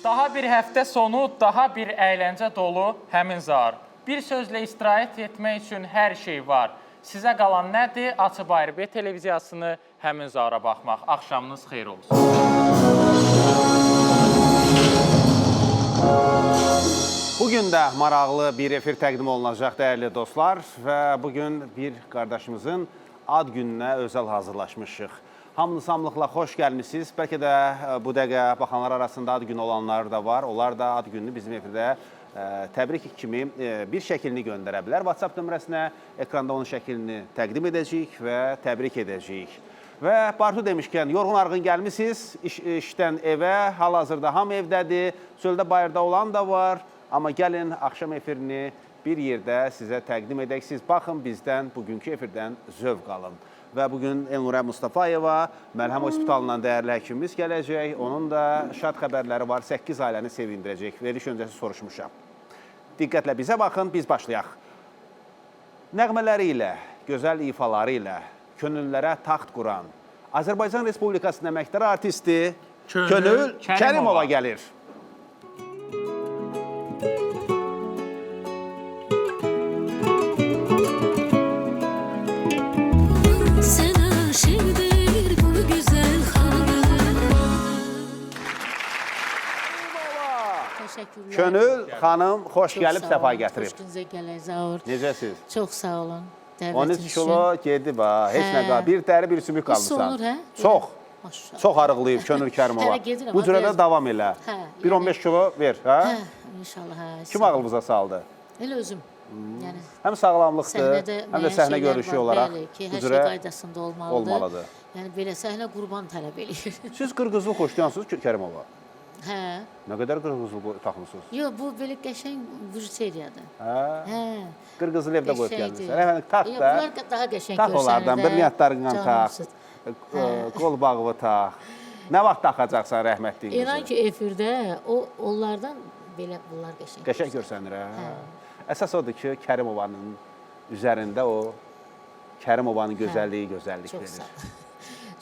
Daha bir həftə sonu, daha bir əyləncə dolu həmin zar. Bir sözlə istirahət etmək üçün hər şey var. Sizə qalan nədir? Açıb ARB televiziyasını həmin zara baxmaq. Axşamınız xeyir olsun. Bugün də maraqlı bir efir təqdim olunacaq dəyərli dostlar və bugün bir qardaşımızın ad gününə özəl hazırlaşmışıq. Hamınız hamılıqla xoş gəlmisiniz. Bəlkə də bu dəqiqə baxanlar arasında ad günü olanlar da var. Onlar da ad gününü bizim efirdə təbrik kimi bir şəklini göndərə bilər. WhatsApp nömrəsinə ekranda onun şəklini təqdim edəcəyik və təbrik edəcəyik. Və Bartu demişkən, yorğun arğın gəlmisiniz işdən evə, hal-hazırda hamı evdədir, çöldə bayırda olan da var. Amma gəlin axşam efirini bir yerdə sizə təqdim edək. Siz baxın bizdən, bugünkü efirdən zövq alın. Və bugün Elnurə Mustafayeva, Məlhəm Hospitalından dəyərli həkimimiz gələcək. Onun da şad xəbərləri var, 8 ailəni sevindirəcək. Veriliş öncəsi soruşmuşam. Diqqətlə bizə baxın, biz başlayaq. Nəğmələri ilə, gözəl ifaları ilə könüllərə taxt quran Azərbaycan Respublikasının əməkdar artisti Könül Kərimova Kərimova gəlir. Sen aşık değil bu güzel hanım. Təşəkkürlər. Könül xanım xoş Çox gəlib sağ səfa olun. gətirib. Xoş gününüzə gələk Zaur. Necəsiz? Çox sağ olun. Dəvətiniz 13 kilo gedib ha, heç nə Hə. qal. Bir dəri, bir sümük qalmısan. olur, hə? Çox. Maşallah. Çox arıqlayıb Könül Kərimova. Hələ gedirəm, Bu ha, cürə də biraz- davam elə. Hə, Bir yəni- 15 kilo ver, hə? Hə, inşallah hə. Kim ağlınıza saldı? Elə özüm. Yəni Həm sağlamlıqdır, səhnədə həm də müəyyən səhnə şeylər görünüşü var, olaraq bəli, ki, bu hər cürə şey qaydasında olmalıdır. olmalıdır. Yəni belə səhnə qurban tələb eləyir. Siz qırqızılı xoşlayansınız ki, Kərimova? Hə. Nə qədər qırqızılı taxmısınız? Yox, bu belə qəşəng bijuteriyadır. Hə? Hə. Qırqızılı evdə qoyub Qəşəngdir. gəlmisən. Əfəndim, tax Yox, da. bunlar daha qəşəng Tax onlardan, görsənir də. brilliantlarından tax. Canımsız. Qol bağı tax. Nə vaxt taxacaqsan rəhmətliyin İnan qızı? ki, efirdə o onlardan belə bunlar qəşəng. Qəşəng görsənir, hə? Əsas odur ki, Kərimovanın üzərində o Kərimovanın gözəlliyi gözəllik Çox verir. sağ ol.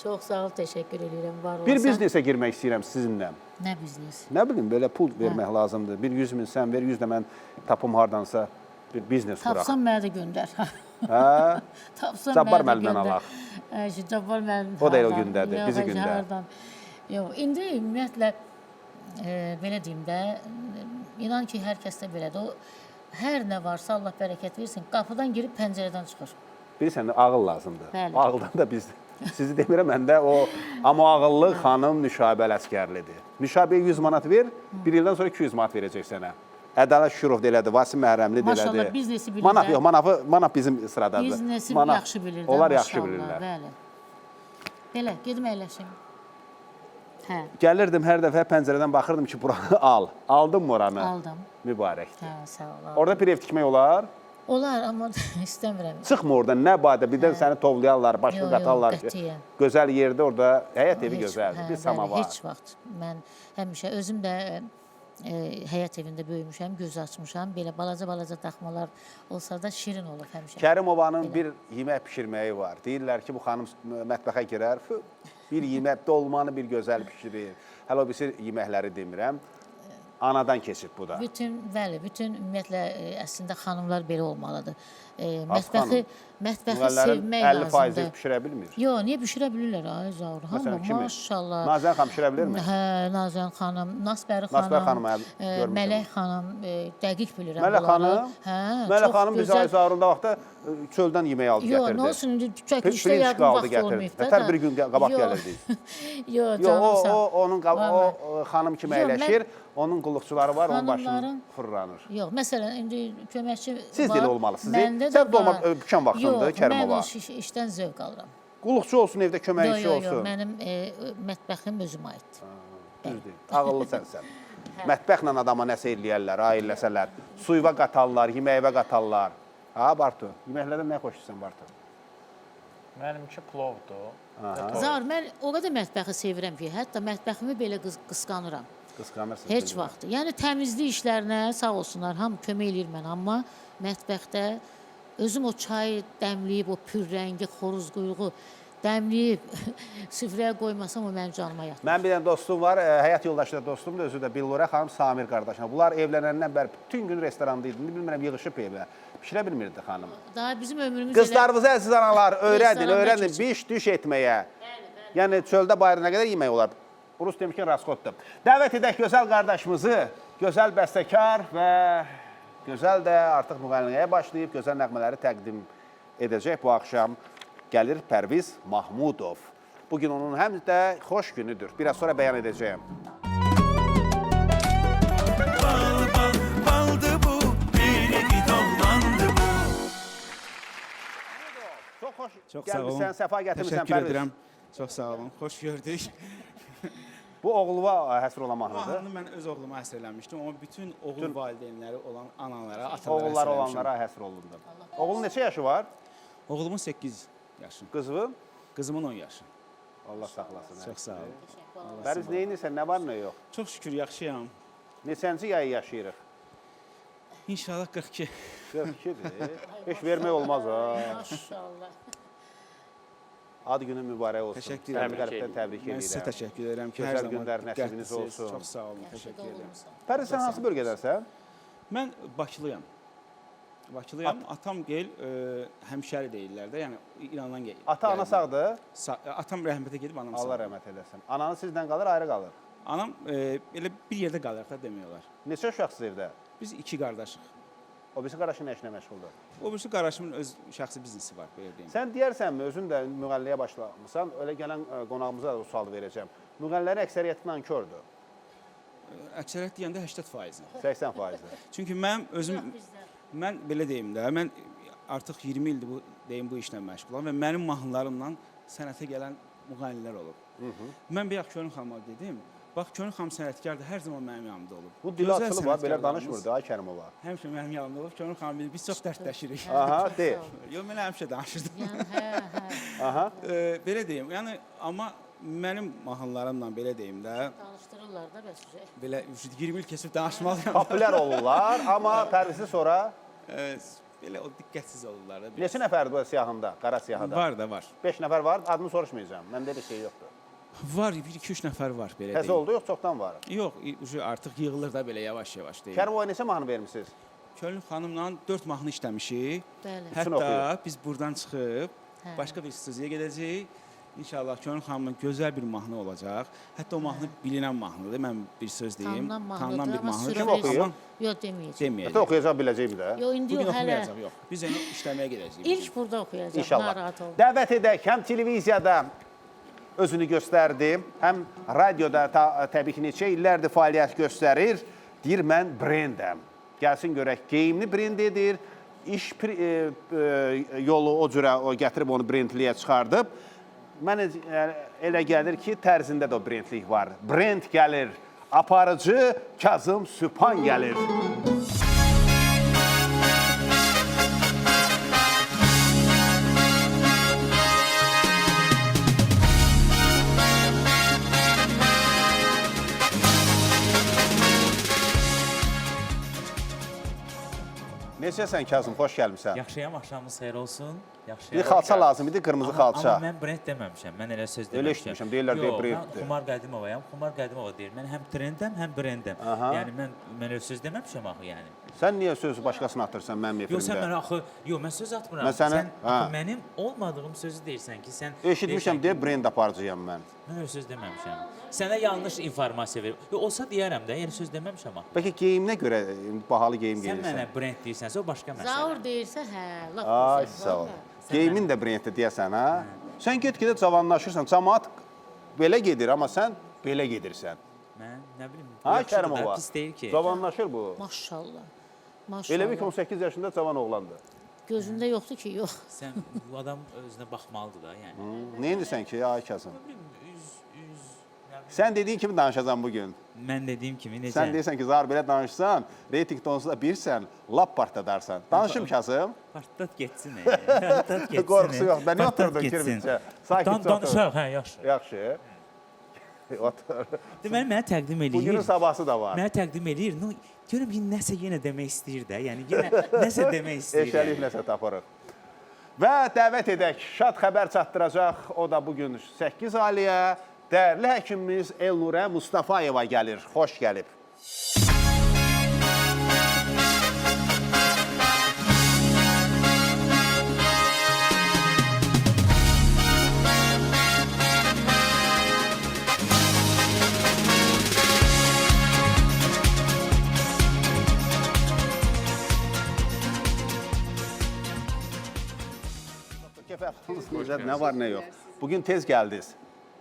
Çox sağ ol, təşəkkür edirəm. Var Bir olasan. biznesə girmək istəyirəm sizinlə. Nə biznes? Nə bilim, belə pul vermək lazımdır. Bir 100 min sən ver, 100 də mən tapım hardansa bir biznes quraq. Tapsan mənə də göndər. Hə? Tapsan Cabbar mənə də müəllimdən göndər. alaq. Hə, şu Cabbar müəllim. O da elə o hardan? gündədir, Yox, bizi heç gündə. Hardan? Yox, indi ümumiyyətlə belə deyim də, inan ki, hər kəsdə belədir. O hər nə varsa Allah bərəkət versin, qapıdan girib pəncərədən çıxır. Bilirsən, ağıl lazımdır. Bəli. Ağıldan da biz sizi demirəm, məndə o amma o ağıllı xanım Nüşabə Ələsgərlidir. Nüşabəyə 100 manat ver, bir ildən sonra 200 manat verəcək sənə. Ədalət Şükürov da elədi, Vasim Məhərrəmli də Maşallah, elədi. biznesi bilir Manaf də. yox, manaf bizim sıradadır. Biznesi Manaf- yaxşı bilir də. Onlar yaxşı maşallah, bilirlər. Bəli. Belə, gedim əyləşim. Hə, Gəlirdim hər dəfə pəncərədən baxırdım ki, buranı al. Aldım mı oranı? aldım. Mübarəkdir. Hə, sağ ol. aldım. Orada bir ev tikmək olar. Olar, amma istəmirəm. Çıxma oradan, nə badə birdən səni tovlayarlar, başını Yox, yox, qatarlar ki. qətiyyən. Gözəl yerdə orada həyət evi Heç- gözəldir. hə, Bir bəli, samavar. Heç vaxt. Mən həmişə özüm də həyət evində böyümüşəm, göz açmışam. Belə balaca-balaca daxmalar olsa da şirin olub həmişə. Kərimovanın bir yemək bişirməyi var. Deyirlər ki, bu xanım mətbəxə girər, bir yemək dolmanı bir gözəl bişirir. Hələ o birisi yeməkləri demirəm. Anadan keçib bu da. Bütün, bəli, bütün ümumiyyətlə əslində xanımlar belə olmalıdır. Az Mətbəxi xanım. mətbəxi Müəllimlərin sevmək 50% lazımdır. bişirə bilmir. Yox, niyə bişirə bilirlər ay Zaur? Məsələn, Hamı kimi? maşallah. Nazən xanım bişirə bilirmi? Hə, Nazən xanım, Nasbəri xanım, Nasbəri xanımı görmüşəm. Mələk xanım, dəqiq bilirəm Mələk bunları. xanım, Hə, Mələk çox xanım biz gözəl. Ayzarında vaxtda çöldən yemək aldı Yox, gətirdi. nə olsun indi çəkilişdə Pirinç yəqin qaldı vaxt gətirdi. olmayıb da. Nətər da. bir gün qabaq Yox. gəlirdik. Yox, Yox, canım o, sağ. o onun Vallahi. o xanım kimi Yox, mən- əyləşir, onun qulluqçuları var, onun başını Xanımların- fırlanır. Yox, məsələn, indi köməkçi Siz var. də elə olmalısınız. Məndə də Sən dolma var. bükən vaxtındır, Yox, Kərimova. mən o işdən zövq alıram. Qulluqçu olsun, evdə Yox, köməkçi yox, yox, olsun. mənim mətbəxim özümə aiddir. Düzdür. Ağıllı sənsən. Mətbəxlə adama nəsə eləyərlər, ay eləsələr. Suyva qatarlar, yeməyivə qatarlar. Ha, Bartu, yeməklərdən nə xoşlayırsan Bartu? Mənimki plovdur. Zaur, mən o qədər mətbəxi sevirəm ki, hətta mətbəximi belə qısqanıram. Qısqanırsınız. Heç bilirəm. vaxt. Yəni təmizlik işlərinə sağ olsunlar, hamı kömək eləyir mənə, amma mətbəxdə özüm o çayı dəmləyib, o pürrəngi xoruz quyruğu Dəmləyib süfrəyə qoymasam o mənim canıma yatmır. Mənim bir dənə dostum var, həyat yoldaşı da dostumdur, özü də Billurə xanım Samir qardaşına. Bunlar evlənəndən bəri bütün gün restoranda idi. İndi bilmirəm yığışıb evə. Bişirə bilmirdi xanım. Daha bizim ömrümüz elə Qızlarımıza əziz analar, öyrədin, Restoranda öyrədin keçir. biş düş etməyə. Yəni çöldə bayırda nə qədər yemək olar? Rus demişkən rasxoddur. Dəvət edək gözəl qardaşımızı, gözəl bəstəkar və gözəl də artıq müğənniyə başlayıb gözəl nəğmələri təqdim edəcək bu axşam. Gəlir Pərviz Mahmudov. Bugün onun həm də xoş günüdür. Biraz sonra bəyan edəcəyəm. Bal bal baldı bu bir dolandı bu. Çox xoş Çox sağ olun. gəlmisən, səfa gətirmisən Təşəkkür Pərviz. edirəm. Çox sağ olun. Xoş gördük. Bu oğluva həsr olan Bu mahnıdır. mahnını mən öz oğluma həsr eləmişdim, amma bütün oğul valideynləri olan analara, atalara Oğulları həsr eləmişəm. olanlara həsr olundu. Oğlun neçə yaşı var? Oğlumun 8 yaşı, Qızın? qızımın 10 yaşı. Allah saxlasın. Çox sağ olun. Pərviz nə edirsən, nə var, nə yox? Çox şükür yaxşıyam. Neçənci yayı yaşayırıq? İnşallah 42. 42-dir. Heç vermək olmaz ha. Maşallah. Ad günün mübarək olsun. Təşəkkür Səni edirəm. qəlbdən təbrik Mən sizə edirəm. təşəkkür edirəm ki, Gözəl hər zaman günlər nəsibiniz diqqətlisiz. olsun. Çox sağ olun. Yaxşı Təşəkkür edirəm. doğulmusan. Pərviz sən hansı bölgədənsən? Mən Bakılıyam. Bakılıyam. Atam gel həmşəri deyirlər də, yəni İrandan gəl. Ata ana gəldim. sağdır. Atam rəhmətə gedib, anam Allah sağ. rəhmət eləsin. Ananı sizdən qalır, ayrı qalır. Anam elə bir yerdə qalırıq da demək olar. Neçə uşaqsınız evdə? Biz iki qardaşıq. O birisi qardaşın nə işlə məşğuldur? O birisi qardaşımın öz şəxsi biznesi var, belə deyim. Sən deyərsənmi, özün də müğənniyə başlamısan, elə gələn qonağımıza da o sualı verəcəm. Müğənnilərin əksəriyyəti nankördür. Əksəriyyət deyəndə 80%. 80%. Çünki mənim özüm Yox, bizdə. mən belə deyim də, mən artıq 20 ildir bu deyim bu işlə məşğulam və mənim mahnılarımla sənətə gələn müğənnilər olub. Mən bayaq Könül xanıma dedim, bax Könül xanım sənətkardır, hər zaman mənim yanımda olub. Bu dili Gözəl açılıb ha, belə sənətkarlarımız danışmırdı ay Kərimova. Həmişə mənim yanımda olub. Könül xanım bilir, biz çox dərdləşirik. Aha, de. Yox, mən həmişə danışırdım. Yəni hə, hə. Aha. Belə deyim, yəni amma mənim mahnılarımla belə deyim də, Danışdırırlar da bəs üzə. belə 20 il keçib danışmalıyam. Populyar olurlar, amma Pərvizi sonra Belə o diqqətsiz olurlar da. biraz. neçə nəfərdir bu siyahında, qara siyahıda? Var da var. 5 nəfər var, adını soruşmayacağam. Məndə elə şey yoxdur. Var, 1-2-3 nəfər var belə Təzə deyim. oldu yox, çoxdan var. Yox, ucu artıq yığılır da belə yavaş-yavaş deyim. Kərimova neçə mahnı vermisiniz? Könül xanımla 4 mahnı işləmişik. Bəli. Bütün Hətta oxuyur. biz buradan çıxıb Hə. başqa bir studiyaya gedəcəyik. İnşallah Könül xanımın gözəl bir mahnı olacaq. Hətta o mahnı bilinən mahnıdır. Mən bir söz deyim. Tanınan mahnıdır, bir amma mahnıdır. Kim oxuyur? Amma Yox deməyəcəm. deməyəcək. Hətta oxuyacaq biləcəyim də. Yox indi Bugün yox hələ. oxumayacaq, yox. Biz onu işləməyə gedəcəyik. İlk burada oxuyacaq. İnşallah. Narahat olma. Dəvət edək həm televiziyada özünü göstərdi, həm radioda təbii ki neçə illərdir fəaliyyət göstərir. Deyir mən brendəm. Gəlsin görək geyimini brend edir, iş yolu o cürə o gətirib onu brendliyə çıxardıb. Mən elə gəlir ki, tərzində də o brendlik var. Brend gəlir. Aparıcı Kazım Süphan gəlir. Necəsən Kazım? Xoş gəlmisən. Yaxşıyam, axşamınız xeyir olsun. Yaxşıyam. Bir xalça lazım idi, qırmızı xalça. Amma mən brend deməmişəm. Mən elə söz deməmişəm. Elə eşitmişəm, deyirlər, deyir, Yox, brenddir. Mən Xumar Qədimovayam. Xumar Qədimova deyir. Mən həm trendəm, həm brendəm. Yəni mən elə söz deməmişəm axı yəni. Sən niyə sözü başqasına atırsan mənim Yox, sən efirimdə? mənə axı, yox, mən söz atmıram. Mən sənə- sən hə. axı mənim olmadığım sözü deyirsən ki, sən Eşitmişəm deyirsən deyə ki, brend aparıcıyam mən. Mən elə söz deməmişəm. Sənə yanlış informasiya verib. Yox, olsa deyərəm də, yəni söz deməmişəm axı. Bəlkə geyiminə görə bahalı geyim Sən mənə geyinirsən. brend deyirsənsə, o başqa məsələ. Zaur deyirsə, hə, lap Ay gözəl, sağ ol. vallahi. Geyimin də brenddir deyəsən, hə? Sən get-gedə cavanlaşırsan. Camaat belə gedir, amma sən belə gedirsən. Mən nə bilim, Ha yaxşıdır da, Kərimova? pis deyil ki. Cavanlaşır bu. Maşallah. Maşallah. Elə bil ki 18 yaşında cavan oğlandır. Gözündə yoxdur ki, yox. Sən bu adam özünə baxmalıdır da, yəni. Nə edirsən ki, ay Kazım? Nə bilim, üz, üz, nə bilim. Sən dediyin kimi danışacağam bu gün. Mən dediyim kimi necə? Sən deyirsən ki, zar belə danışsan, reytinqdə onsuz da birsən, lap partladarsan. Danışım Kazım. Partlat getsin. Partlat getsin. Qorxusu yox. Mən niyə Partlat oturdum getsin. kirmitçə? Sakitcə otur. Danışaq, hə, yaxşı. Yaxşı. Otur. Deməli mənə təqdim eləyir. Bugünün sabahsı da var. Mənə təqdim eləyir. No, görüm ki, nəsə yenə demək istəyir də. Yəni yenə nəsə demək istəyir. Eşəlik yəni. nəsə tapırıq. Və dəvət edək, şad xəbər çatdıracaq. O da bu gün 8 ailəyə dəyərli həkimimiz Elnurə Mustafayeva gəlir. Xoş gəlib. Keyf əhvalınız necədir? Nə var, nə yox? Bugün tez gəldiniz.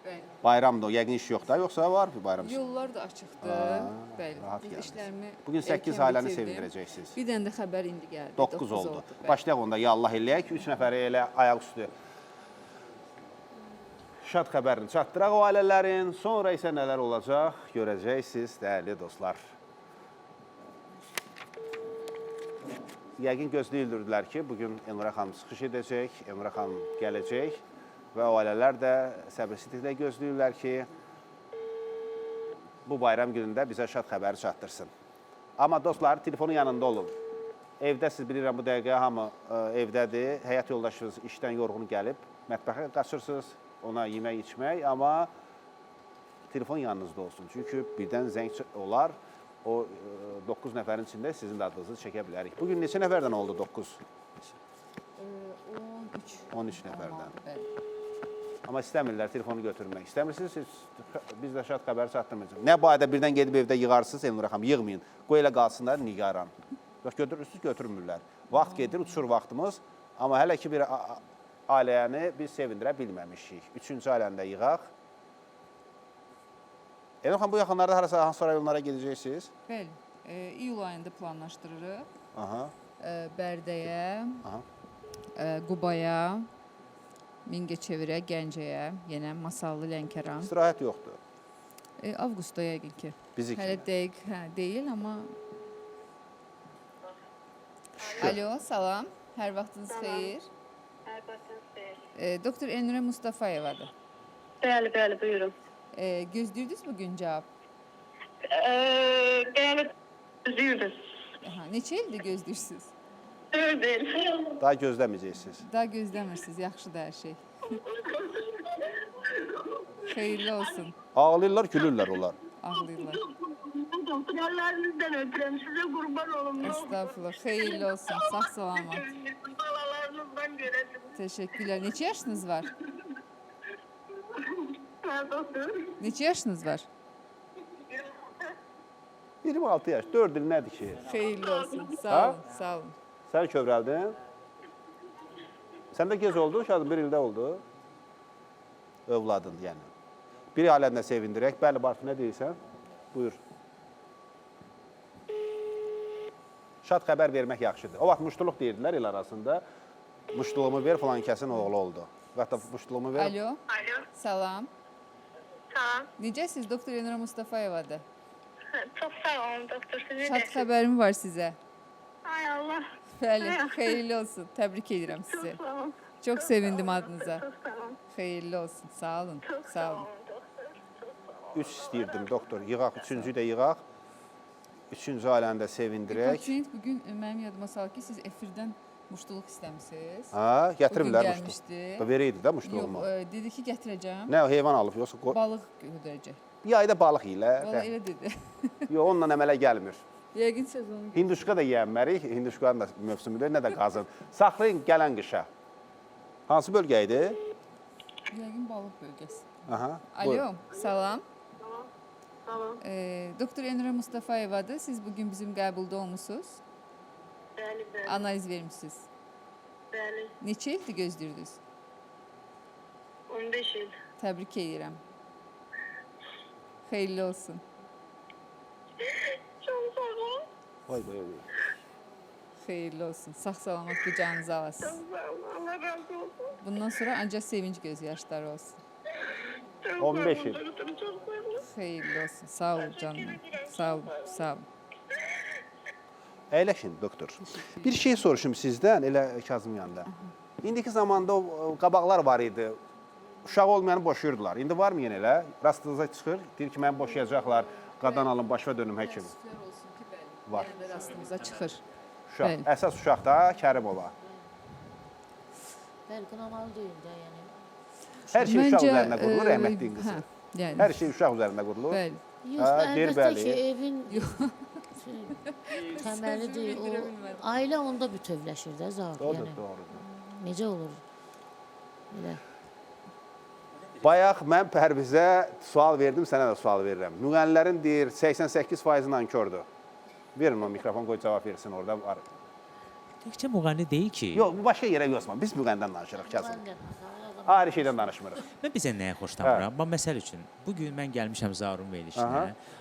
Bəli. Bayramdır, yəqin iş yox da, yoxsa var bir bayram işi? Yollar da açıqdır. Bəli. Rahat Biz gəldiniz. işlərimi Bugün 8 erkən ailəni bitirdim. sevindirəcəksiniz. Bir dənə də xəbər indi gəldi. 9 oldu. Bəli. Başlayaq onda ya Allah eləyək. 3 nəfəri elə ayaq üstü şad xəbərini çatdıraq o ailələrin. Sonra isə nələr olacaq görəcəksiniz dəyərli dostlar. Yəqin gözləyirdilər ki, bugün Elnurə xanım çıxış edəcək, Elnurə xanım gələcək və o ailələr də səbirsizliklə gözləyirlər ki, bu bayram günündə bizə şad xəbəri çatdırsın. Amma dostlar, telefonun yanında olun. Evdə siz bilirəm bu dəqiqə hamı evdədir. Həyat yoldaşınız işdən yorğun gəlib, mətbəxə qaçırsınız, ona yemək içmək, amma telefon yanınızda olsun. Çünki birdən zəng olar, o 9 nəfərin içində sizin də adınızı çəkə bilərik. Bugün neçə nəfərdən oldu 9? 13. 13 nəfərdən. Bəli. Amma istəmirlər telefonu götürmək. İstəmirsiniz, siz, biz də şad xəbəri çatdırmayacaq. Nə barədə birdən gedib evdə yığarsınız, Elnurə xanım, yığmayın. Qoy elə qalsınlar nigaran. Yox, götürürsünüz, götürmürlər. Vaxt gedir, uçur vaxtımız. Amma hələ ki bir ailəni biz sevindirə bilməmişik. Üçüncü ailəni də yığaq. Elnurə xanım, bu yaxınlarda harasa, hansı rayonlara gedəcəksiniz? Bəli. İyul ayında planlaşdırırıq. Aha. Bərdəyə, Aha. Qubaya, Mingəçevirə, Gəncəyə, yenə Masallı, Lənkəran. İstirahət yoxdur. Avqustda yəqin ki. Bizi Hələ kimi. dəqiq deyil, amma Şükür. Alo, salam. Hər vaxtınız xeyir. Hər vaxtınız xeyir. Doktor Elnurə Mustafayevadır. Bəli, bəli, buyurun. Gözləyirdiniz bu gün cavab? Bəli, gözləyirdim. Aha, neçə ildir gözləyirsiniz? 4 il. Daha gözləməyəcəksiniz. Daha gözləmirsiniz, yaxşıdır hər şey. Xeyirli olsun. Ağlayırlar, gülürlər onlar. Ağlayırlar. Doktor, əllərinizdən öpürəm, sizə qurban olum. Estağfurullah. Xeyirli olsun. Sağ salamat. Balalarınızdan görəsiniz. Təşəkkürlər. Neçə yaşınız var? Hə, doktor. Neçə yaşınız var? 26 yaş, 4 il nədir ki? Xeyirli olsun. Sağ Ha? olun, sağ olun. Sən kövrəldin. Sən də gec oldu, uşağın bir ildə oldu. Övladın, yəni. Bir ailəni də sevindirək. Bəli, Bartu, nə deyirsən? Buyur. Şad xəbər vermək yaxşıdır. O vaxt muştuluq deyirdilər el arasında. Muştuluğumu ver, filan kəsin oğlu oldu. Və hətta muştuluğumu ver. Alo, Alo, salam. salam. Necəsiz? Doktor Elnurə Mustafayevadır. Çox sağ olun, doktor. Siz Şad necəsiniz? xəbərim var sizə. Ay Allah. Bəli, xeyirli olsun. Təbrik edirəm sizi. Çox sağ olun. Çox sevindim adınıza. Çox sağ olun. Xeyirli olsun. Sağ olun. Çox Sağ sağ olun. olun, doktor. Çox sağ olun. 3 istəyirdim, doktor. Yığaq, üçüncüyü də yığaq. Üçüncü ailəni də Bir sevindirək. pasiyent bugün mənim yadıma saldı ki, siz efirdən muştuluq istəmisiniz. Ha, gətiriblər Bugün muştuluq. gəlmişdi. Verəydi də Yox, muştuluğumu. dedi ki, gətirəcəm. Nə, heyvan alıb, yoxsa Balıq göndərəcək. yayda balıq yeyirlər. Valla elə dedi. Yox, onunla əmələ gəlmir. Yəqin sezonu Hinduşka da yeyənmərik, hinduşkanın da mövsümüdür, nə də qazın. Saxlayın gələn qışa. Hansı bölgə idi? Yəqin balıq bölgəsi. Aha. Alo, buyurun. salam. Salam. Doktor Elnurə Mustafayevadır. Siz bugün bizim qəbulda olmusunuz. Bəli, bəli, Analiz vermisiniz. bəli. Neçə ildir gözləyirdiniz? 15 il. Təbrik edirəm. Xeyirli olsun. Çox sağ olun. Vay vay vay. Xeyirli olsun. Sağ salamat qucağınıza alasınız. Çox sağ olun. Allah razı olsun. Bundan sonra ancaq sevinç göz yaşları olsun. Çox 15 sağ olun, il. doktor. Çox sağ olun. Xeyirli olsun. Sağ olun canım. Sağ olun. Sağ olun. Əyləşin, doktor. Bir şey soruşum sizdən, elə Kazım yanında. İndiki zamanda o qabaqlar var idi. Uşaq olmayanı boşayırdılar. İndi varmı yenə elə? Rastınıza çıxır, deyir ki, məni boşayacaqlar, qadan alın, başa dönüm həkim. Təəssüflər olsun ki, bəli. Var. Yenə də rastımıza çıxır. Uşaq, Bəli. əsas uşaq da Kərimova. Bəli, qınamalı deyil də, yəni. Hər şey uşaq üzərində qurulur, rəhmətliyin qızı. Hə, yəni. Hər şey uşaq üzərində qurulur. Bəli. Yox, Hə, deyir əlbəttə bəli. ki, evin təməlidir. Sözümü O bildirə bilmədim. ailə onda bütövləşir də, Zaur. Doğrudur, Yəni doğrudur. necə olur? Elə. Bayaq mən Pərvizə sual verdim, sənə də sual verirəm. Müğənnilərin deyir 88% nankördür. Verin o mikrofon, qoy cavab versin orada. Var. Təkcə müğənni deyil ki. Yox, bu başqa yerə yozma. Biz müğənnidən danışırıq Kazım. Mən də Ayrı şeydən danışmırıq. Mən bizə nəyə xoşlanmıram? Bax məsəl üçün, bu gün mən gəlmişəm Zaurun verilişinə.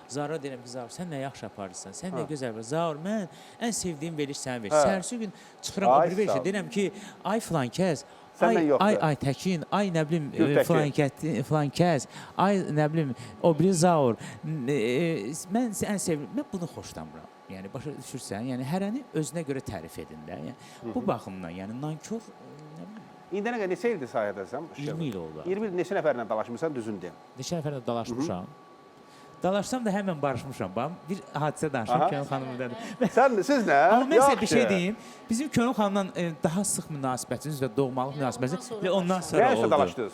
Zaura deyirəm ki, Zaur sən nə yaxşı aparırsan, sən nə gözəl. Zaur mən ən sevdiyim veriliş sənin veriliş. Səhərsi gün çıxıram o Ay, bir verilişə sağ ol. deyirəm ki, ay filan kəs, Səndən ay, yoxdur. ay Aytəkin, ay nə bilim Gültəkin. filan kəs, filan kəs, ay nə bilim o biri Zaur. Mən ən sevdiyim, mən bunu xoşlamıram. Yəni başa düşürsən? Yəni hərəni özünə görə tərif edin də. Yəni bu baxımdan, yəni nankor nə bilim İndi nə qədər neçə ildir sahədəsən? 20 il oldu. 20 il neçə nəfərlə dalaşmısan, düzün de. Neçə nəfərlə dalaşmışam. Dalaşsam da həmən barışmışam. Bax, bir hadisə danışım Aha. Könül xanımın da. Sən siz nə? Amma mən sizə bir Yaxşı. şey deyim. Bizim Könül xanımla daha sıx münasibətimiz və doğmalıq münasibətimiz ondan sonra və ondan başladı. sonra Nə üçün oldu. dalaşdınız?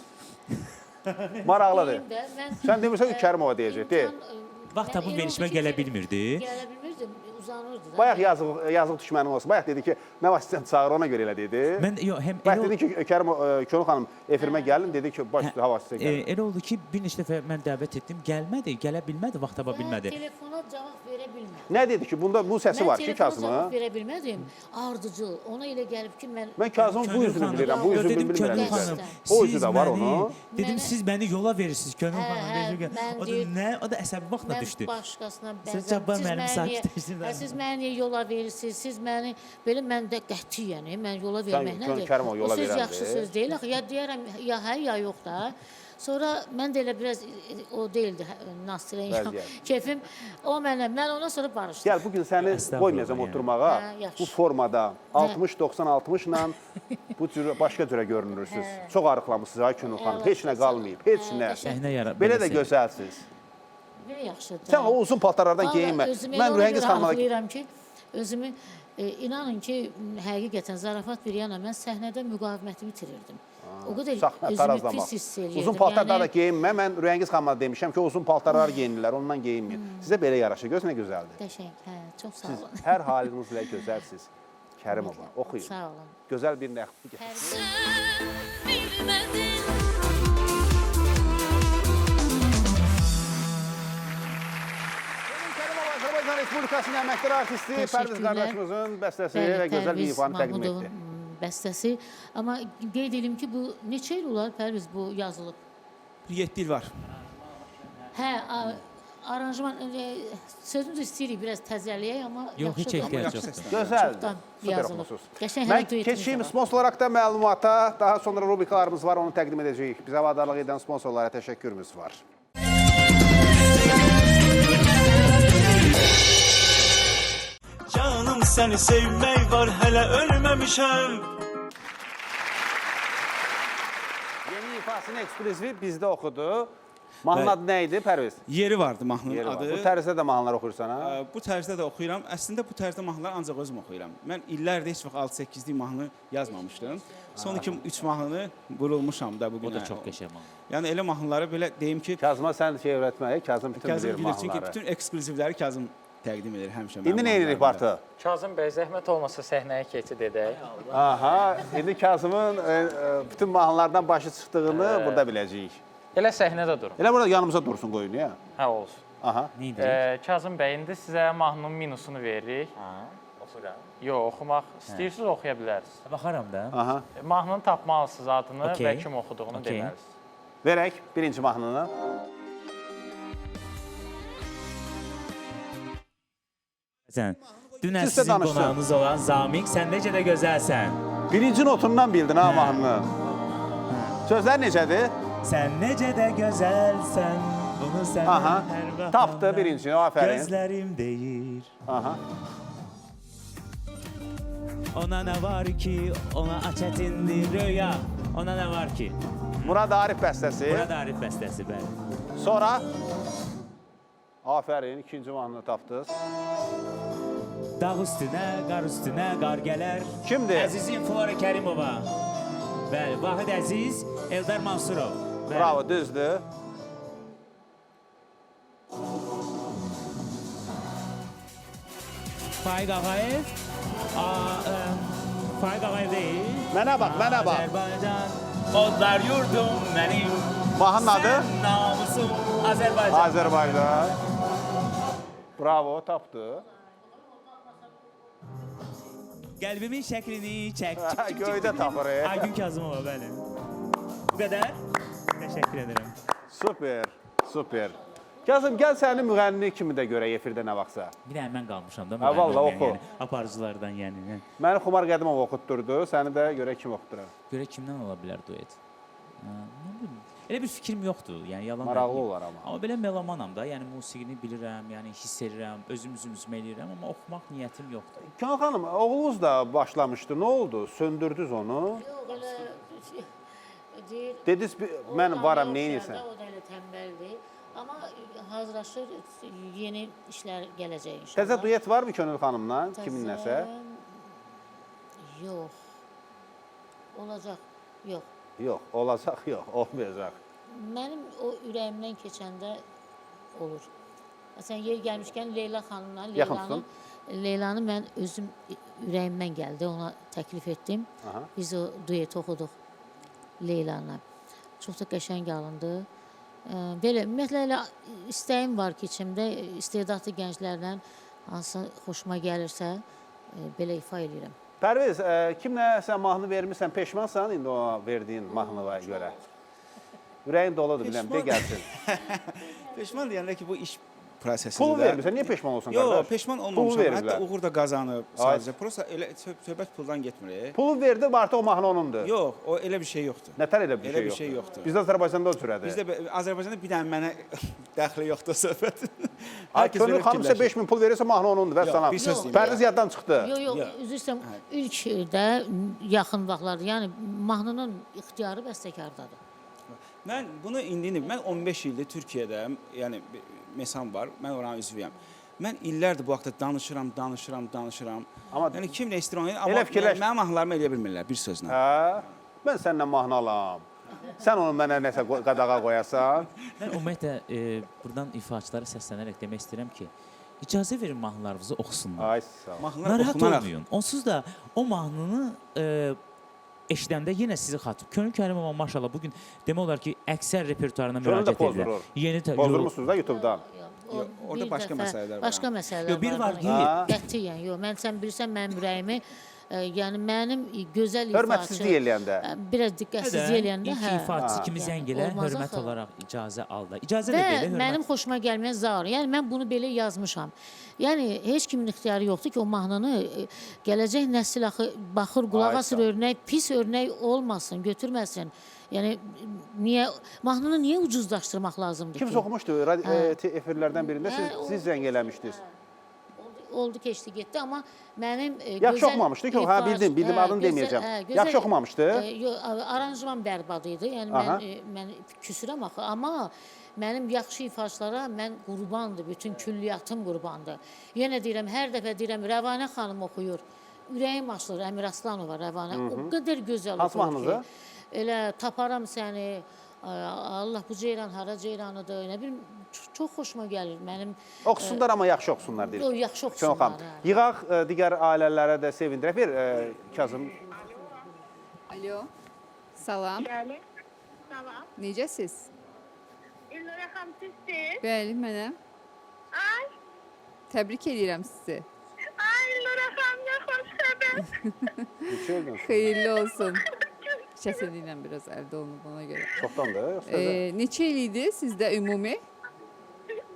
Maraqlıdır. Deyim də, mən, Sən demirsən ki, Kərimova deyəcək, de. imkan, Vaxt yəni tapıb elə oldu verişmə ki, gələ bilmirdi. Gələ bilmirdim, uzanırdı da. Bayaq yazıq düşmənin olsun. Bayaq dedi ki, nə vaxt istəyirsən çağır, ona görə elə dedi. Mən yox, həm Bayaq elə dedi ki, Kərim Könül xanım efirmə gəlin, dedi ki, baş üstə hava sizə gəlin. Elə oldu ki, bir neçə dəfə mən dəvət etdim, gəlmədi, gələ bilmədi, vaxt tapa Və bilmədi. Telefona cavab verə bilmədim. Nə dedi ki, bunda bu səsi Mən var ki, telefona Kazımın? cavab verə bilmədim. Ardıcıl. Ona elə gəlib ki, mən Mən Kazımın bu Könül üzünü xanım, bilirəm, bu yox, üzünü dedim bilmirəm. Könül necə. xanım, O üzü siz də var məni, onun. dedim Mənə- siz məni yola verirsiniz Könül Hə, xanım. hə, verir. mən O da deyir- nə? O da əsəbi vaxtla mən düşdü. başqasına Sən bənzəm. Cabbar Siz müəllim məni niyə- sakitləşdirin. Hə, siz məni niyə yola verirsiniz? Siz məni belə mən də qəti yəni mən yola vermək Könül nədir? Kərimov yola O söz verəndir. yaxşı söz deyil axı. Ya deyərəm ya hə ya yox da. Sonra mən də elə biraz o deyildi Nasirin Vəziyyət. kefim. O mənə, mən ondan sonra barışdım. Gəl, bugün səni Estağfurullah, qoymayacağam yəni. oturmağa. Hə, yaxşı. Bu formada 60 90 60 ilə bu cür başqa cürə görünürsüz. Çox arıqlamısınız ay Könül xanım. Heç nə qalmayıb, heç nə. Səhnə yara- Belə də belə gözəlsiz. Belə yaxşıdır. Sən o uzun paltarlardan Vallahi geyinmə. Özümü Mən elə ona Rühəngiz görə xanıma da arxalayıram ki, özümü inanın ki, həqiqətən zarafat bir yana mən səhnədə müqavimətimi itirirdim. O qədər Saxna özümü tarazlamaq. pis hiss eləyirdim. Uzun paltarlar da Yəni, geyinmə. Mən Rühəngiz xanıma demişəm ki, o uzun paltarlar geyinirlər, ondan geyinməyin. Sizə belə yaraşır. Göz nə gözəldir. Qəşəng, hə, çox sağ Siz olun. hər halınızla gözəlsiz. Kərimova, oxuyun. Sağ olun. Gözəl bir nəğmə. Sen bilmedin. Kərimova, Azərbaycan Respublikasının əməkdar artisti Pərviz Təşəkkürlər. qardaşımızın bəstəsi Bəli, və gözəl bir Pərviz ifanı təqdim Mahmudovun etdi. bəstəsi. Amma qeyd edim ki, bu neçə il olar Pərviz bu yazılıb? 7 il var. Hə, aranjman sözünüzü istəyirik biraz təzələyək, amma Yox, heç yaxşıdır. ehtiyac Yaxşı yoxdur. səslənir. Gözəldir. Çoxdan Super yazılıb. oxumusunuz. Qəşəng Mən hələ duetimiz də keçeyim var. sponsor olaraq da məlumata. Daha sonra rubrikalarımız var, onu təqdim edəcəyik. Bizə vadarlıq edən sponsorlara təşəkkürümüz var. Canım səni sevmək var, hələ ölməmişəm. Yeni ifasını ekskluzivi bizdə oxudu. Mahnının adı nə idi Pərviz? Yeri vardı mahnının Yeri var. adı. Bu tərzdə də mahnılar oxuyursan ha? Bu tərzdə də oxuyuram. Əslində bu tərzdə mahnıları ancaq özüm oxuyuram. Mən illərdir heç vaxt 6-8-lik mahnı yazmamışdım. Son 2-3 mahnını vurulmuşam da bu O günə. da çox qəşəng mahnı. Yəni elə mahnıları belə deyim ki, Kazıma sən şey öyrətməyə, Kazım bütün Kazım bilir bilir çünki mahnıları. bütün eksklüzivləri Kazım təqdim edir həmişə. mənim İndi nə edirik mahnılarımda. Bartı? Kazım bəy, zəhmət olmasa səhnəyə keçid edək. Aha, indi Kazımın bütün mahnılardan başı çıxdığını burada biləcəyik. Elə səhnədə durun. Elə burada yanımıza dursun qoyun ya. Hə, olsun. Aha. Nə edirik? Kazım bəy, indi sizə mahnının minusunu veririk. Oxuram. Yox, oxumaq istəyirsiniz, oxuya bilərsiniz. Baxaram da. Aha. Mahnını tapmalısınız adını Okey. və kim oxuduğunu Okey. deməlisiniz. Verək birinci mahnını. Sən dünən Siz də sizin danışsın. qonağınız olan Zamiq, sən necə də gözəlsən. Birinci notundan bildin ha mahnını. Sözlər necədir? Sən necə də gözəlsən, bunu sənə Aha. hər baxanda Tapdı birincini, afərin. Gözlərim deyir. Aha. Ona nə var ki, ona çətindir röya. Ona nə var ki? Murad Arif bəstəsi. Murad Arif bəstəsi, bəli. Sonra Afərin, ikinci mahnını tapdınız. Dağ üstünə, qar üstünə qar gələr. Kimdir? Əzizim Flora Kərimova. Bəli, Vahid Əziz, Eldar Mansurov. Bəli. Bravo, düzdür. Faiq Ağayev. Faiq Ağayev deyil. Mənə bax, mənə bax. Azərbaycan, odlar yurdum mənim. Mahnının adı? Sən namusum Azərbaycan. Azərbaycan. Bravo, tapdı. Qəlbimin şəklini çək. Çık, çık, çık. Göydə tapır. Aygün Kazımova, bəli. Bu qədər. Təşəkkür edirəm. Super, super. Kazım, gəl səni müğənni kimi də görək efirdə nə vaxtsa. Bir dənə mən qalmışam da. Hə, vallah, müğənni olmayan, oxu. Yəni, aparıcılardan yəni. Hə. Məni Xumar Qədimov oxutdurdu, səni də görək kim oxutdurar. Görək kimdən ola bilər duet. Hə, nə bilim. Elə bir fikrim yoxdur. Yəni yalan Maraqlı deməyim. olar amma. Amma belə melomanam da, yəni musiqini bilirəm, yəni hiss edirəm, özüm zümzümə eləyirəm, amma oxumaq niyyətim yoxdur. Könül xanım, oğlunuz da başlamışdı. Nə oldu? Söndürdünüz onu. Yox, elə deyir. Dediniz, mən o varam, da neynirsən? O da elə tənbəldir. Amma hazırlaşır, yeni işlər gələcək inşallah. Təzə duet varmı Könül xanımla, kiminləsə? Yox. Olacaq. Yox. Yox, olacaq, yox, olmayacaq. Mənim o ürəyimdən keçəndə olur. Məsələn, yer gəlmişkən Leyla xanımla Yaxın Leylanı tutun. Leylanı mən özüm ürəyimdən gəldi, ona təklif etdim. Aha. Biz o dueti oxuduq Leylanla. Çox da qəşəng alındı. Belə ümumiyyətlə elə istəyim var ki, içimdə istedadlı gənclərlə hansı xoşuma gəlirsə belə ifa eləyirəm. Pərviz, kimlə sən mahnı vermirsən, peşmansan indi ona verdiyin mahnıya görə? Ürəyin doludur, bilirəm, de gəlsin. Peşman deyəndə ki, bu iş prosesində. Pul vermirsən, niyə peşman olsun qardaş? Yox, peşman Pulu olmamışam. Hətta veriblər. uğur da qazanıb sadəcə. Prosta elə söhbət puldan getmir. Pulu verdi, artıq o mahnı onundur. Yox, o elə bir şey yoxdur. Nətər elə bir Elə şey bir yoxdur? şey yoxdur. Bizdə Azərbaycanda o cürədir. Bizdə Azərbaycanda bir dənə mənə dəxli yoxdur söhbətin. Ay, Hər kəs Könül belə xanım sizə fikirləşir. 5000 pul verirsə mahnı onundur, vəssalam. Yox, bir söz deyim. Pərviz yaddan çıxdı. Yox, yox, üzr istəyirəm. İlk də yaxın vaxtlarda, yəni mahnının ixtiyarı bəstəkardadır. Mən bunu indi mən 15 ildir Türkiyədə, yəni mesam var, mən oranın üzvüyəm. Mən illərdir bu haqda danışıram, danışıram, danışıram. Amma yəni kim nə istəyir onu, amma elə fikirləş- mənim mahnılarımı eləyə bilmirlər bir sözlə. Hə? Mən səninlə mahnı alam. Sən onu mənə nəsə qadağa qoyasan. Mən ümumiyyətlə buradan ifaçılara səslənərək demək istəyirəm ki, icazə verin mahnılarınızı oxusunlar. Ay sağ ol. Mahnılar Narahat oxunaraq olmayın. Onsuz da o mahnını eşidəndə yenə sizi xatır. Könül Kərimova maşallah bugün demək olar ki, əksər repertuarına Könül də müraciət edirlər. pozdurur. Yeni Pozdurmusunuz da YouTube-dan. Yox, orada bir başqa dəfə məsələlər var. Başqa məsələlər Yox, bir var ona ki- görə. Qətiyyən, yox. Mən sən bilirsən mənim ürəyimi, yəni mənim gözəl ifaçı. Hörmətsizlik eləyəndə. Biraz diqqətsizlik eləyəndə, İlk hə. ifaçı kimi Yəni, zəng elə, olmaz hörmət axı. olaraq icazə al da. İcazə də Və belə, hörmət. mənim xoşuma gəlməyən zar. Yəni mən bunu belə yazmışam. Yəni heç kimin ixtiyarı yoxdur ki, o mahnını gələcək nəsil axı baxır, qulaq Ay, asır sağ ol. örnək, pis örnək olmasın, götürməsin. Yəni niyə mahnını niyə ucuzlaşdırmaq lazımdır Kimsə ki? oxumuşdu efirlərdən birində siz, Hə, siz zəng eləmişdiniz. Oldu, keçdi, getdi, amma mənim Yaxşı gözəl oxumamışdı ki, hə, ifaçı- bildim, bildim, hə, adını gözəl- deməyəcəm. hə, gözəl- Yaxşı oxumamışdı. Yox, aranjman bərbad idi. Yəni Aha. mən küsürəm axı, amma mənim yaxşı ifaçılara mən qurbandır, bütün külliyatım qurbandır. Yenə deyirəm, hər dəfə deyirəm, Rəvanə xanım oxuyur. Ürəyim açılır, Əmir Aslanova Rəvanə. O qədər gözəl Hansı oxuyur mahnınızı? ki. Elə taparam səni, Allah bu ceyran hara ceyranıdır, nə bilim, çox xoşuma gəlir mənim. Oxusunlar amma yaxşı oxusunlar deyirik. Yox, yaxşı Könül xanım, oxusunlar, hə. yığaq digər ailələrə də sevindirək. Ver Kazım. Alo. Salam. Bəli. Salam. Necəsiz? İlnara xanım sizsiz? Bəli, mənəm. Ay, Təbrik edirəm sizi. ay İlnara xanım nə xoş xəbər. Neçə öldün? Xeyirli olsun. Çətinliklə biraz əldə olunub ona görə. Çoxdandır, yoxsa təzə? Neçə il idi sizdə ümumi?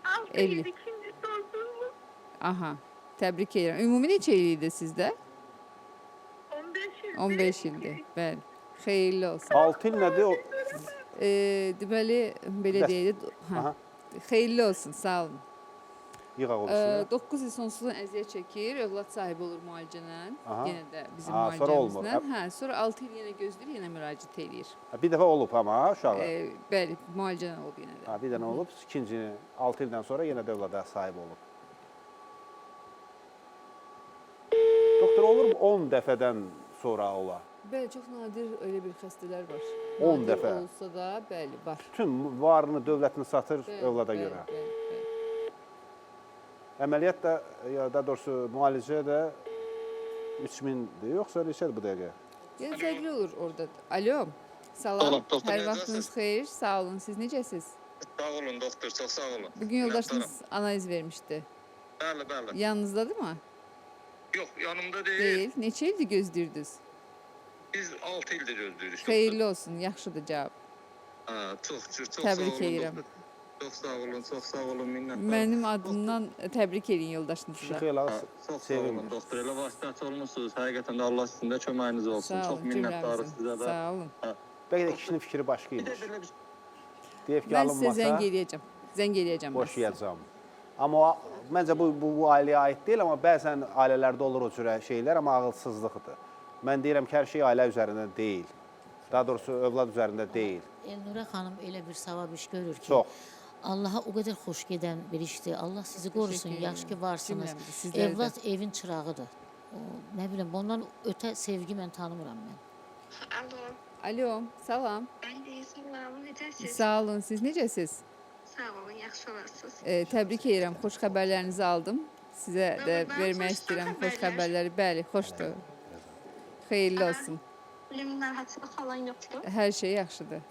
6 50. il ikinci sonsuzluq. Aha. Təbrik edirəm. Ümumi neçə il idi sizdə? 15 ildir. 15 ildir. Bəli. Xeyirli olsun. 6 il nədir? O... Deməli, belə Bəs. deyək də, hə. Aha. Xeyirli olsun, sağ olun. Yığaq o birisini. 9 il sonsuzluq əziyyət çəkir, övlad sahibi olur müalicələ. Aha. Yenə də bizim Ha, sonra olmur. müalicəmizlə. Hə, sonra 6 il yenə gözləyir, yenə müraciət eləyir. Bir dəfə olub amma uşağı. Bəli, müalicələ olub yenə də. Ha, bir dənə olub, ikincini 6 ildən sonra yenə də övlada sahib olub. Doktor, olur mu 10 dəfədən sonra ola? Bəli, çox nadir elə bir xəstələr var. 10 Nadir dəfə. Olsa da, bəli, var. Bütün varını, dövlətini satır Bəli, övlada bəli, görə. Bəli, bəli. Əməliyyat da, ya daha doğrusu müalicə də 3000-dir, yoxsa neçədir bu dəqiqə? Yəni fərqli olur orada. Alo. Salam. Salam, doktor, Hər necəsiniz? vaxtınız xeyir. Sağ olun. Siz necəsiz? Sağ olun doktor, çox sağ olun. Bugün yoldaşınız analiz vermişdi. Bəli, bəli. Yanınızdadır mı? Yox, yanımda deyil. Deyil. Neçə ildir gözləyirdiniz? Biz 6 ildir gözləyirik. doktor. Xeyirli olsun. Yaxşıdır cavab. Ha, çox çox çox Təbrik sağ olun. edirəm. doktor. Çox sağ olun, çox sağ olun, minnətdarım. Mənim adımdan təbrik edin yoldaşınızı. Kişi xeyli Ha, çox sağ olun sevimdir. doktor. Elə vasitəçi olmusunuz. Həqiqətən də Allah sizin də köməyiniz olsun. Sağ Çox olun minnətdarıq cümləmizin. sizə də. Sağ olun. Bəlkə də kişinin fikri başqa Bir də imiş. belə bir Deyib ki, Mən sizə zəng alınmasa eləyəcəm. Zəng eləyəcəm. mən sizə. boşayacam. Amma o, məncə bu ailəyə aid deyil, amma bəzən ailələrdə olur o cürə şeylər, amma ağılsızlıqdır. Mən deyirəm ki, hər şey ailə üzərində deyil. Daha doğrusu övlad üzərində deyil. Elnurə xanım elə bir savab iş görür ki, Çox. Allaha o qədər xoş gedən bir işdir. Allah sizi qorusun, Təşəkkür yaxşı ki edirəm. varsınız. Cümləmizi, sizləri də. Evlad evin çırağıdır. O, nə bilim, bundan ötə sevgi mən tanımıram mən. Alo. Alo, salam. Bəli, salam. Necəsiz? Sağ olun. Siz necəsiz? Sağ olun, yaxşı olasınız. Təbrik edirəm. Xoş xəbərlərinizi aldım. Sizə də Doğrudan vermək xoşdur istəyirəm xoş xəbərlər. xəbərləri. Bəli, xoşdur. Xeyirli olsun. Bilim narahatlıq falan yoxdur. Hər şey yaxşıdır.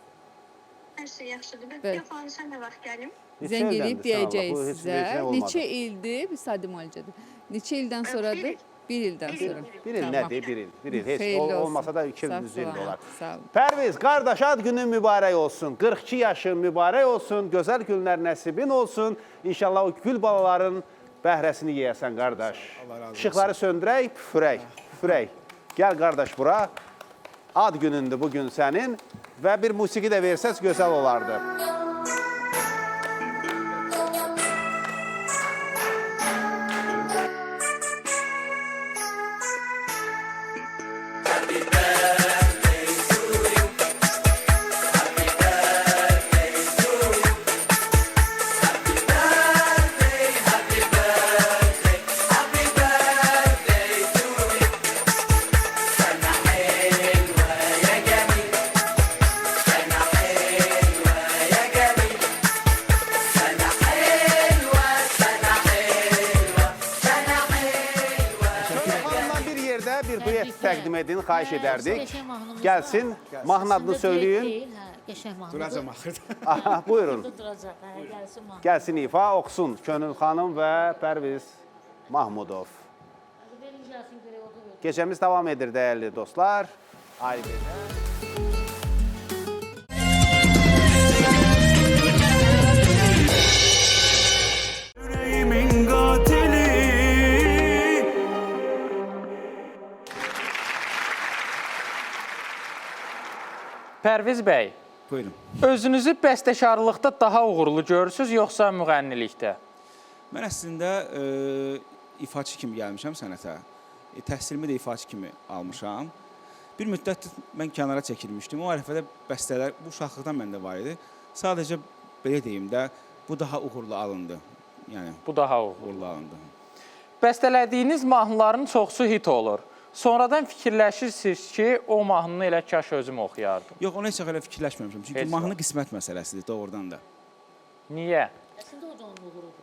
Hər şey yaxşıdır. Bəs Bəli. yoxlanışa nə vaxt gəlim? Neçə Zəng ildəndir eləyib sən Allah? deyəcəyik Bu heç sizə. vecinə olmadı. Neçə ildir? Bir sadə müalicədir. Neçə ildən sonradır? bir il. Bir ildən Bir il. sonra. Bir il Tamam. nədir? Bir il. Bir il. Heç Xeyirli olsun. olmasa da 2 Sağ il, il salamat, olar. Sağ olun. Pərviz, qardaş, ad günün mübarək olsun. 42 yaşın mübarək olsun. Gözəl günlər nəsibin olsun. İnşallah o gül balaların bəhrəsini yeyəsən, qardaş. Allah razı olsun. İşıqları söndürək, püfürək, püfürək. Gəl qardaş bura. Ad günündür bu gün sənin və bir musiqi də versəz gözəl olardı. Xanımla bir yerdə bir duet Təbriklər. təqdim edin, xahiş Hə, edərdik. qəşəng mahnımız var. Gəlsin, mahnı adını Əslində duet söyləyin. deyil, hə, qəşəng mahnıdır. Duracam axırda. Aha, buyurun. Burada duracaq, hə, gəlsin mahnı. Gəlsin ifa, oxusun Könül xanım və Pərviz Mahmudov. Verin gəlsin görək o da verin. Gecəmiz davam edir dəyərli dostlar. Aybə. Yüreğimin katili Pərviz bəy, Buyurun. özünüzü bəstəkarlıqda daha uğurlu görürsüz yoxsa müğənnilikdə? Mən əslində ifaçı kimi gəlmişəm sənətə. Təhsilimi də ifaçı kimi almışam. Bir müddət mən kənara çəkilmişdim. O ərəfədə bəstələr bu uşaqlıqdan məndə var idi. Sadəcə belə deyim də, bu daha uğurlu alındı. Yəni Bu daha uğurlu. uğurlu alındı. Bəstələdiyiniz mahnıların çoxsu hit olur. Sonradan fikirləşirsiniz ki, o mahnını elə kaş özüm oxuyardım. Yox, ona heç vaxt elə fikirləşməmişəm. Çünki Heç mahnı qismət məsələsidir doğrudan da. Niyə? Əslində o da onun uğurudur.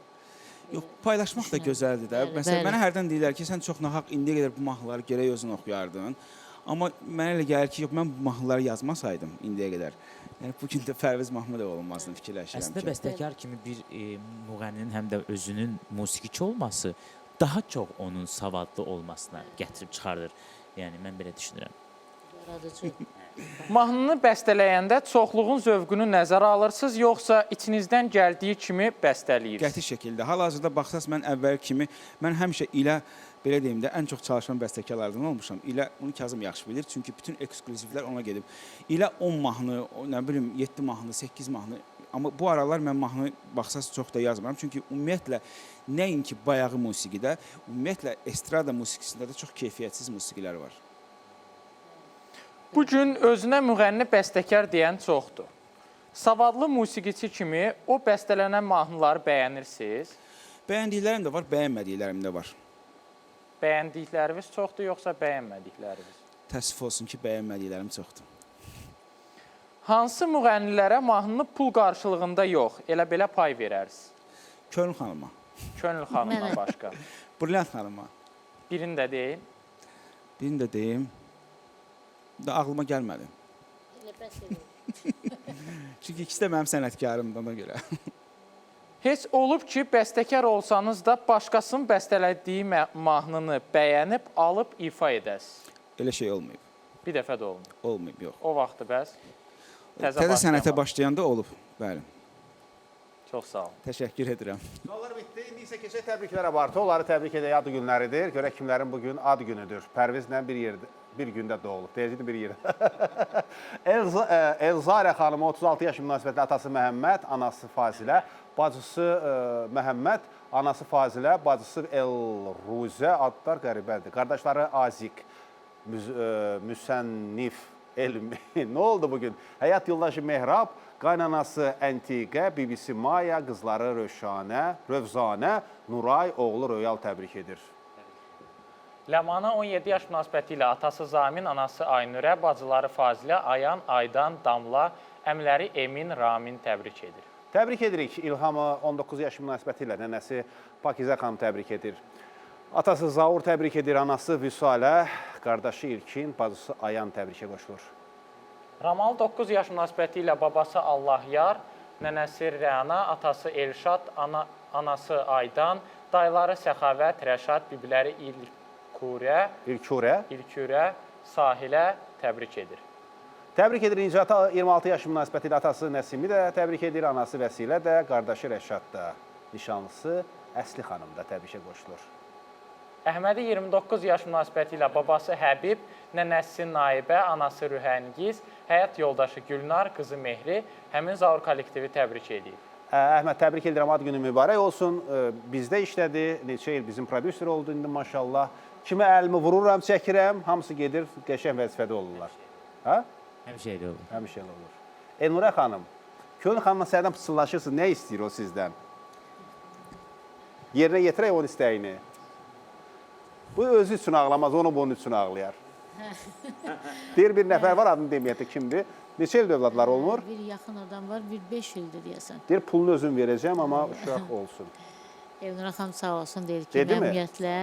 Yox, paylaşmaq da gözəldir də. Bəli, Məsələn, bəli. mənə hərdən deyirlər ki, sən çox nahaq indiyə qədər bu mahnıları gərək özün oxuyardın. Amma mənə elə gəlir ki, yox, mən bu mahnıları yazmasaydım indiyə qədər. Yəni bu gün də Pərviz Mahmudov olmazdı fikirləşirəm Əslində ki. bəstəkar kimi bir müğənninin həm də özünün musiqiçi olması daha çox onun savadlı olmasına gətirib çıxardır. Yəni mən belə düşünürəm. Yaradıcı. Mahnını bəstələyəndə çoxluğun zövqünü nəzərə alırsınız, yoxsa içinizdən gəldiyi kimi bəstələyirsiniz? Qəti şəkildə. Hal-hazırda baxsaz mən əvvəl kimi mən həmişə ilə belə deyim də ən çox çalışan bəstəkarlardan olmuşam. İlə bunu Kazım yaxşı bilir, çünki bütün eksklüzivlər ona gedib. İlə 10 mahnı, nə bilim 7 mahnı, 8 mahnı. Amma bu aralar mən mahnı baxsaz çox da yazmıram. Çünki ümumiyyətlə nəinki bayağı musiqidə, ümumiyyətlə estrada musiqisində də çox keyfiyyətsiz musiqilər var. Bu gün özünə müğənni bəstəkar deyən çoxdur. Savadlı musiqiçi kimi o bəstələnən mahnıları bəyənirsiniz? Bəyəndiklərim də var, bəyənmədiklərim də var. Bəyəndikləriniz çoxdur yoxsa bəyənmədikləriniz? Təəssüf olsun ki, bəyənmədiklərim çoxdur. Hansı müğənnilərə mahnını pul qarşılığında yox, elə belə pay verərsiz? Könül xanıma, Könül xanımdan Mənə. başqa. Brilliant xanıma. Birini də deyin. Birini də deyim. Da ağlıma gəlmədi. Elə bəs elə. Çünki ikisi də mənim sənətkarımdır ona görə. Heç olub ki, bəstəkar olsanız da başqasının bəstələdiyi mahnını bəyənib, alıb ifa edəsiz. Elə şey olmayıb. Bir dəfə də olmayıb. Olmayıb, yox. O vaxtı bəs təzə, Təzə sənətə başlayan başlayanda olub. Bəli. vaxt. Çox sağ olun. Təşəkkür edirəm. Suallar bitdi. İndi isə keçək təbriklərə var. Onları təbrik edək ad günləridir. Görək kimlərin bu gün ad günüdür. Pərvizlə bir yerdə bir gündə doğulub. Deyəcəkdim bir yerdə. Elzarə xanımı 36 yaş münasibətilə atası Məhəmməd, anası Fazilə, bacısı Məhəmməd, anası Fazilə, bacısı Elruzə, adlar qəribədir. Qardaşları Azik, Müsənnif, Elmi. Nə oldu bugün? Həyat yoldaşı Mehrab, qaynanası Əntiqə, bibisi Maya, qızları Rövşanə, Rövzanə, Nuray, oğlu Royal təbrik edir. Ləmana 17 yaş münasibəti ilə atası Zamin, anası Aynurə, bacıları Fazilə, Ayan, Aydan, Damla, əmiləri Emin, Ramin təbrik edir. Təbrik edirik İlhamı 19 yaş münasibəti ilə nənəsi Pakizə xanım təbrik edir. Atası Zaur təbrik edir, anası Vüsalə, qardaşı İlkin, bacısı Ayan təbrikə qoşulur. Ramal 9 yaş münasibəti ilə babası Allahyar, nənəsi Rəna, atası Elşad, anası Aydan, dayıları Səxavət, Rəşad, bibiləri İlkurə, İlkurə. İlkürə, Sahilə təbrik edir. Təbrik edir İncata 26 yaş münasibəti ilə atası Nəsimi də təbrik edir, anası Vəsilə də, qardaşı Rəşad da, nişanlısı Əsli xanım da təbrikə qoşulur. Əhmədi 29 yaş münasibəti ilə babası Həbib, nənəsi Naibə, anası Rühəngiz, həyat yoldaşı Gülnar, qızı Mehri həmin Zaur kollektivi təbrik edib. Əhməd, təbrik edirəm, ad günü mübarək olsun. Bizdə işlədi, neçə il bizim prodüser oldu indi maşallah. Kimə əlimi vururam, çəkirəm, hamısı gedir, qəşəng vəzifədə olurlar. Hə? Həmişə elə olur. Həmişə elə olur. Elnurə xanım, Könül xanımla səhərdən pıçıldaşırsınız, nə istəyir o sizdən? Yerinə yetirək onun istəyini. Bu özü üçün ağlamaz, onu bunun üçün ağlayar. Deyir bir nəfər var, adını deməyək də kimdir. Neçə ildir övladlar olmur? Bir yaxın adam var, bir 5 ildir deyəsən. Deyir pulunu özüm verəcəm, amma uşaq olsun. Elnura xanım sağ olsun deyir ki, Dedi mi? məmnuniyyətlə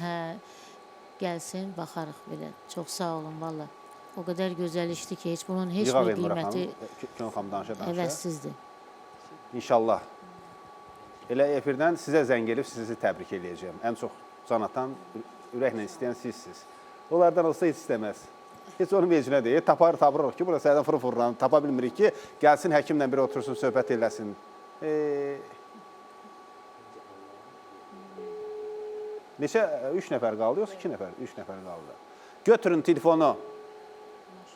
hə, gəlsin, baxarıq belə. Çox sağ olun valla. O qədər gözəl işdir ki, heç bunun heç Yığaq bir Elnura qiyməti xanım, Könül xanım danışa danışa. əvəzsizdir. İnşallah. Elə efirdən sizə zəng elib sizi təbrik eləyəcəyəm. Ən çox can atan, ürəklə istəyən sizsiniz. Onlardan olsa heç istəməz. Heç onun vecinə deyil. Tapırıq ki, burada səhərdən fırı-fırıram, tapa bilmirik ki, gəlsin həkimlə bir otursun, söhbət eləsin. Neçə? 3 nəfər qaldı, yoxsa 2 nəfər? 3 nəfər qaldı. Götürün telefonu.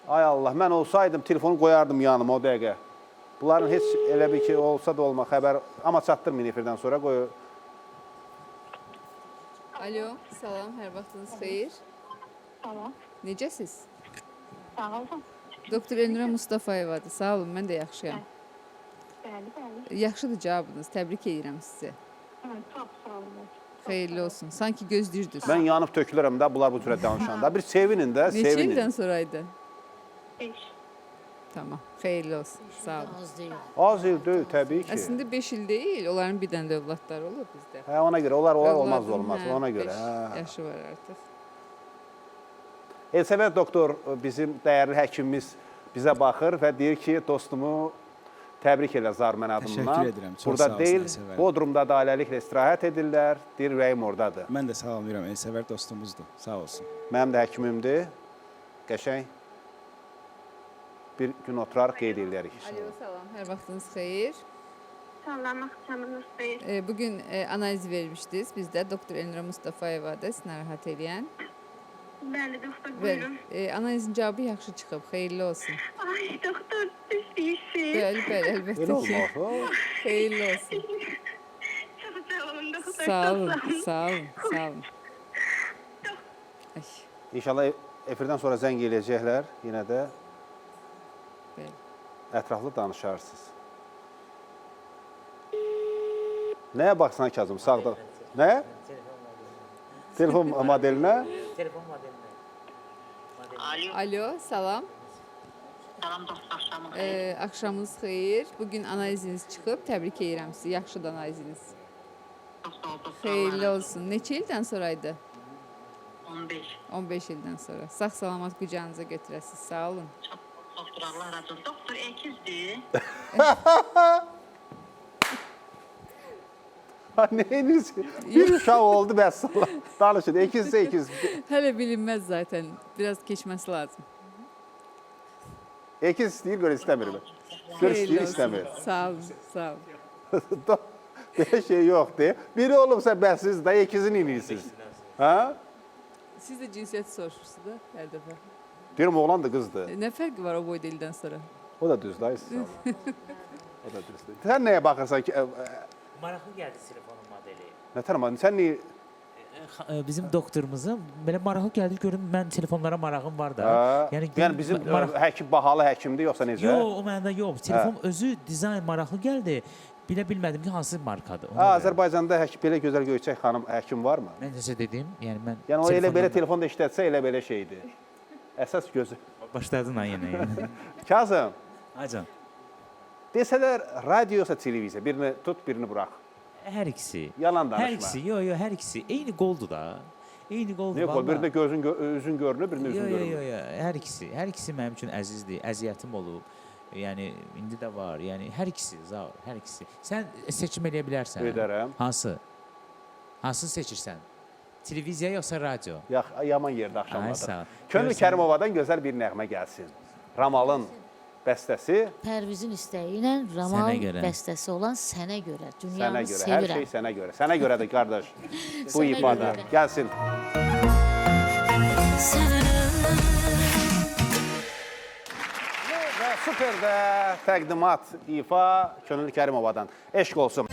Ay Allah, mən olsaydım telefonu qoyardım yanıma o dəqiqə. Bunların heç elə bir ki, olsa da olma xəbər, amma çatdırmayın efirdən sonra qoy. Alo, salam, hər vaxtınız xeyir. Salam. Necəsiz? Sağ olun. Doktor Elnura Mustafayevadır. Sağ olun, mən də yaxşıyam. Bəli, bəli. Yaxşıdır cavabınız. Təbrik edirəm sizi. Çox sağ olun. Xeyirli olsun. Sanki gözləyirdiniz. Mən yanıb tökülürəm də bunlar bu cürə danışanda. Bir sevinin də, Neçə sevinin. ildən sonraydı? 5. Tamam. Xeyirli olsun. Sağ olun. Az deyil. Az il deyil, təbii ki. Əslində 5 il deyil, onların bir dənə də övladları olur bizdə. Hə, ona görə onlar olmaz Övladın, olmaz, hə, ona görə. beş Hə. Yaşı var artıq. Elsəvər doktor bizim dəyərli həkimimiz bizə baxır və deyir ki, dostumu təbrik elə Zar mən adımdan. Təşəkkür edirəm, çox Burada sağ olsun deyil, Elsəvər. Bodrumda da ailəliklə istirahət edirlər. Deyir, ürəyim oradadır. Mən də salamlayıram, Elsəvər dostumuzdur. Sağ olsun. Mənim də həkimimdir. Qəşəng bir gün oturarıq, qeyd eləyərik. Alo, salam. Hər vaxtınız xeyir. Salam, axşamınız xeyir. Bugün analiz vermişdiniz. Bizdə doktor Elnura Mustafayevadır, sizi narahat eləyən. Bəli, doktor, buyurun. Bəli, analizin cavabı yaxşı çıxıb. Xeyirli olsun. Ay, doktor, düz deyirsiniz. Bəli, bəli, əlbəttə Elə ki. olmaz. Xeyirli olsun. Çox sağ olun, doktor. Sağ çox olun, sağ olun. sağ olun, sağ olun. Ay, İnşallah efirdən sonra zəng eləyəcəklər. Yenə də bəli. ətraflı danışarsınız. Nəyə baxsan Kazım? Sağda. Nəyə? Telefon modelinə. Telefon modelinə. Alo, Alo, salam. salam doktor, axşamın xeyir. Axşamınız xeyir. Bugün analiziniz çıxıb. Təbrik edirəm sizi. Yaxşıdır analiziniz. Çox sağ ol, doktor. Xeyirli Allah razı olsun. Neçə ildən sonraydı? 15. 15 ildən sonra. Sağ salamat qucağınıza götürəsiniz. Sağ olun. Çox doktor, Allah razı olsun. Doktor əkizdir. Ha, neyiniz? Bir uşaq oldu bəs. Danışın. Ekizsə ekiz. Hələ bilinməz zaten. Biraz keçməsi lazım. Ekiz istəyir, gör istəmir. Gör Xeyirli istəyir, olsun. istəmir. Sağ olun, sağ olun. Belə şey yoxdur. Biri olubsa bəs siz də ekizini eləyirsiniz. Hə? Siz də cinsiyyət soruşursunuz da hər dəfə. Deyirəm oğlan da qızdır. Nə fərqi var o boyda ildən sonra? O da düzdür, ay sağ ol. O da düzdür. Sən nəyə baxırsan ki? Maraqlı gəldi telefonun modeli. Nə tərəfən? Sən niyə? Bizim doktorumuzun belə maraqlı gəldi görüm mən telefonlara marağım var da. Hə? Yəni bizim həkim bahalı həkimdir yoxsa necə? Yox, o mənada yox. Telefon özü dizayn maraqlı gəldi. Bilə bilmədim ki, hansı markadır. Ona Ha, görə. Azərbaycanda həkim belə gözəl göyçək xanım həkim varmı? Mən necə dedim? Yəni mən Yəni o elə belə telefondan- telefon da işlətsə elə belə şeydir. Əsas gözü. Başladın ha yenə. Yəni. Kazım, Acan. desələr radio yoxsa televiziya, birini tut, birini burax. Hər ikisi. Yalan danışma. Hər ikisi. Yo, yo, hər ikisi. Eyni qoldur da. Eyni qoldur. Niyə qol? vallah. Birində gözün üzün görünür, birində üzün Yo, yo, görünmür. yo, yo. Hər ikisi. Hər ikisi mənim üçün əzizdir. Əziyyətim olub. Yəni indi də var. Yəni hər ikisi, Zaur, hər ikisi. Sən seçim eləyə bilərsən. Edərəm. Hansı? Hansını seçirsən? Televiziya yoxsa radio? Yax, yaman yerdə Ay, axşamladır. sağ ol. Könül Görsən- Kərimovadan gözəl bir nəğmə gəlsin. Ramalın bəstəsi Pərvizin istəyi ilə Ramal Sənə görə. bəstəsi olan Sənə görə. Dünyanı sənə görə. Hər sevirəm. şey sənə görə. Sənə görədir qardaş. Bu Sənə ifadə. görə. Gəlsin. Sevirəm. Və superdə təqdimat ifa Könül Kərimovadan. Eşq olsun.